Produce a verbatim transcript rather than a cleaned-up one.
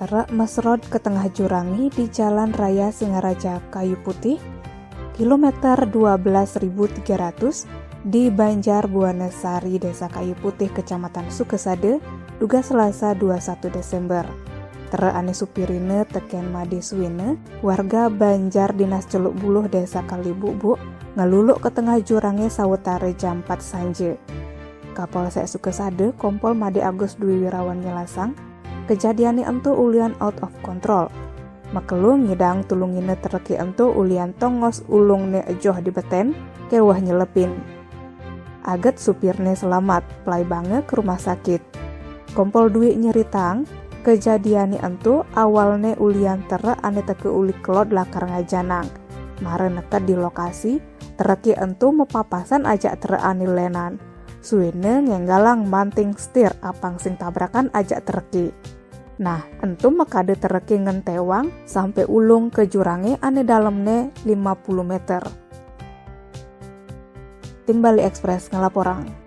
Truk mesrod ke tengah jurange di Jalan Raya Singaraja Kayu Putih, kilometer dua belas ribu tiga ratus, di Banjar Buana Sari, Desa Kayu Putih, Kecamatan Sukesada, dugas Selasa dua satu Desember. Truk ane supirine teken made suene, warga Banjar Dinas Celuk Buluh, Desa Kalibubuk, ngeluluk ke tengah jurange sawetare jam empat sanje. Kapolsek Sukesada, Kompol Made Agus Dwi Wirawan, nyelasang, kejadiane ento ulian out of control. Makelo ngidang tulungine treke ento ulian tongos ulungne ejoh di beten, keweh nyelepin. Aget supirne selamat, pelai bange ke rumah sakit. Kompol Dwi nyeritang, kejadiane ento awalne ulian truk ane teke uli kelod lakar ngajanang. Mara neked di lokasi, treke ento mepapasan ajak truk ane lenan. Suene ngenggalang manting setir apang sing tabrakan ajak treke. Nah, ento makade treke ngentewang sampe ulung ke jurange ane dalemne lima puluh meter. Tim Bali Express ngelaporang.